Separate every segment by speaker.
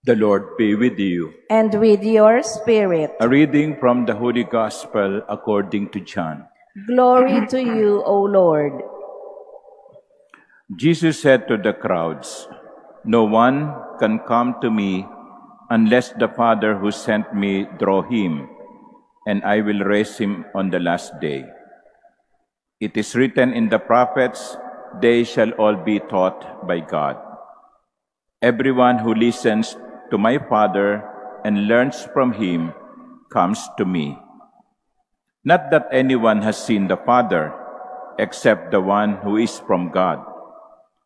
Speaker 1: The Lord be with you.
Speaker 2: And with your spirit.
Speaker 1: A reading from the Holy Gospel according to John.
Speaker 2: Glory to you, O Lord.
Speaker 1: Jesus said to the crowds, "No one can come to me unless the Father who sent me draw him, and I will raise him on the last day. It is written in the prophets, they shall all be taught by God. Everyone who listens to my Father and learns from him comes to me. Not that anyone has seen the Father, except the one who is from God.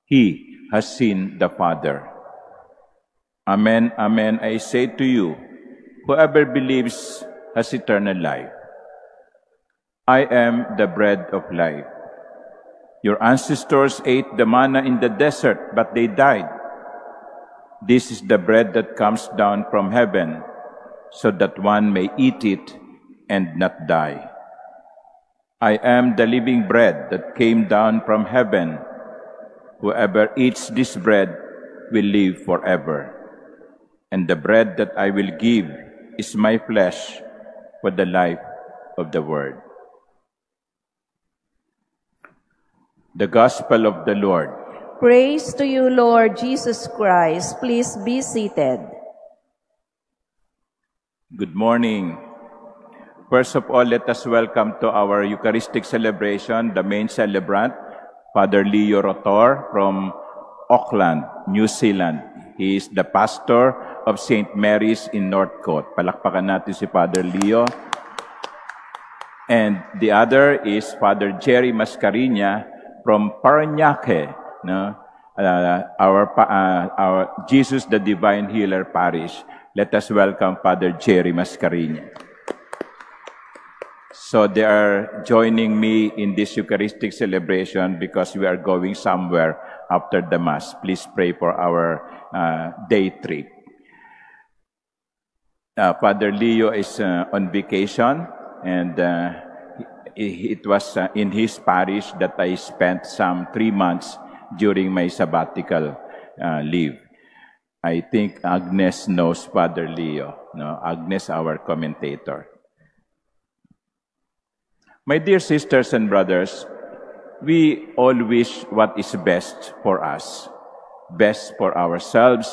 Speaker 1: He has seen the Father. Amen, amen, I say to you, whoever believes has eternal life. I am the bread of life. Your ancestors ate the manna in the desert, but they died. This is the bread that comes down from heaven, so that one may eat it and not die. I am the living bread that came down from heaven. Whoever eats this bread will live forever. And the bread that I will give is my flesh for the life of the world." The Gospel of the Lord.
Speaker 2: Praise to you, Lord Jesus Christ. Please be seated.
Speaker 1: Good morning. First of all, let us welcome to our Eucharistic celebration the main celebrant, Father Leo Rotor from Auckland, New Zealand. He is the pastor of St. Mary's in Northcote. Palakpakan natin si Father Leo. And the other is Father Jerry Mascariña from Parañaque, no? Our Jesus the Divine Healer Parish. Let us welcome Father Jerry Mascariña. So they are joining me in this Eucharistic celebration because we are going somewhere after the Mass. Please pray for our day trip. Father Leo is on vacation, and it was in his parish that I spent some 3 months during my sabbatical leave. I think Agnes knows Father Leo. No? Agnes, our commentator. My dear sisters and brothers, we all wish what is best for us, best for ourselves,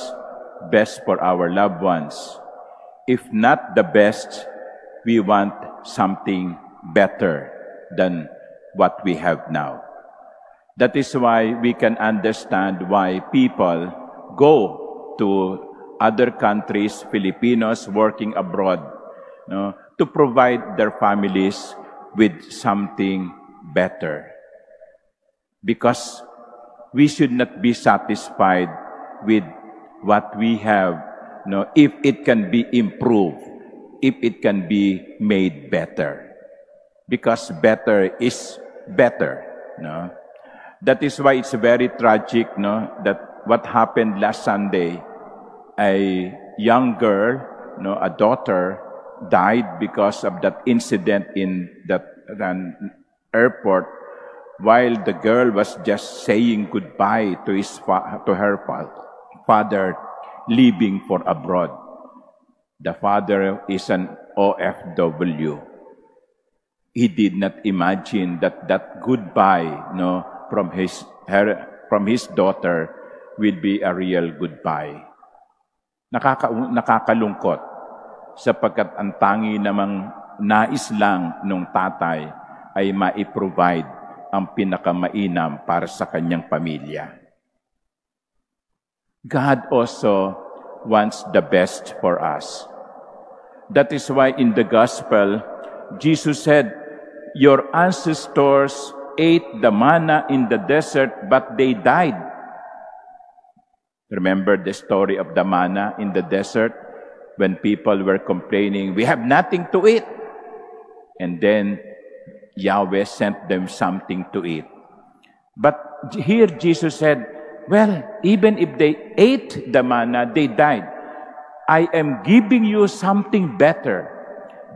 Speaker 1: best for our loved ones. If not the best, we want something better than what we have now. That is why we can understand why people go to other countries, Filipinos working abroad, to provide their families with something better. Because we should not be satisfied with what we have, if it can be improved, if it can be made better. Because better is better. That is why it's very tragic, that what happened last Sunday, a young girl, a daughter, died because of that incident in that airport, while the girl was just saying goodbye to her father, leaving for abroad. The father is an OFW. He did not imagine that goodbye, from his daughter will be a real goodbye. Nakakalungkot, sapagkat ang tangi namang nais lang nung tatay ay mai-provide ang pinakamainam para sa kanyang pamilya. God also wants the best for us. That is why in the Gospel, Jesus said, "Your ancestors ate the manna in the desert, but they died." Remember the story of the manna in the desert? When people were complaining, "We have nothing to eat." And then Yahweh sent them something to eat. But here Jesus said, well, even if they ate the manna, they died. I am giving you something better.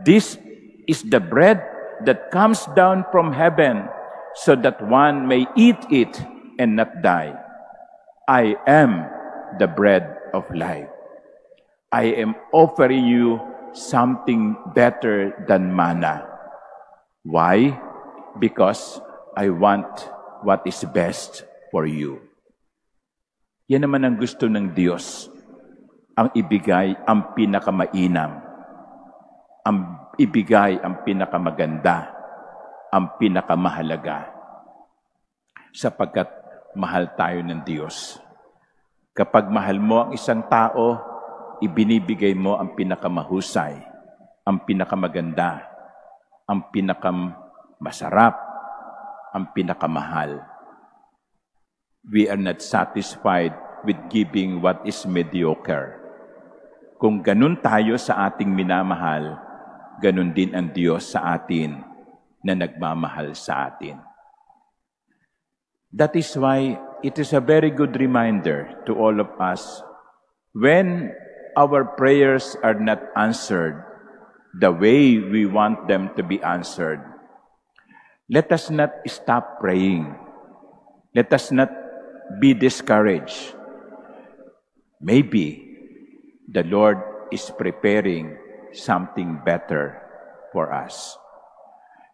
Speaker 1: This is the bread that comes down from heaven, so that one may eat it and not die. I am the bread of life. I am offering you something better than manna. Why? Because I want what is best for you. Yan naman ang gusto ng Diyos. Ang ibigay ang pinakamainam. Ang ibigay ang pinakamaganda. Ang pinakamahalaga. Sapagkat mahal tayo ng Diyos. Kapag mahal mo ang isang tao, ibinibigay mo ang pinakamahusay, ang pinakamaganda, ang pinakamasarap, ang pinakamahal. We are not satisfied with giving what is mediocre. Kung ganun tayo sa ating minamahal, ganun din ang Diyos sa atin na nagmamahal sa atin. That is why it is a very good reminder to all of us when our prayers are not answered the way we want them to be answered. Let us not stop praying. Let us not be discouraged. Maybe the Lord is preparing something better for us.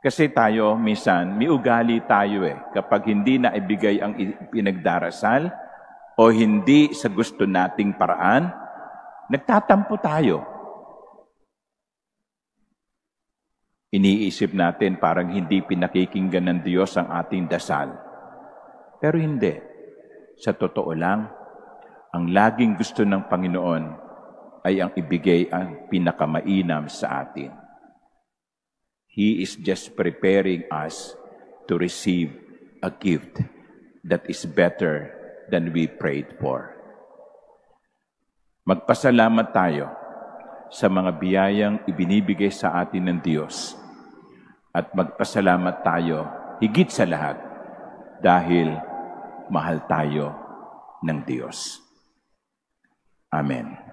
Speaker 1: Kasi tayo, minsan, may ugali tayo kapag hindi na ibigay ang pinagdarasal o hindi sa gusto nating paraan, nagtatampo tayo. Iniisip natin parang hindi pinakikinggan ng Diyos ang ating dasal. Pero hindi. Sa totoo lang, ang laging gusto ng Panginoon ay ang ibigay ang pinakamainam sa atin. He is just preparing us to receive a gift that is better than we prayed for. Magpasalamat tayo sa mga biyayang ibinibigay sa atin ng Diyos. At magpasalamat tayo higit sa lahat dahil mahal tayo ng Diyos. Amen.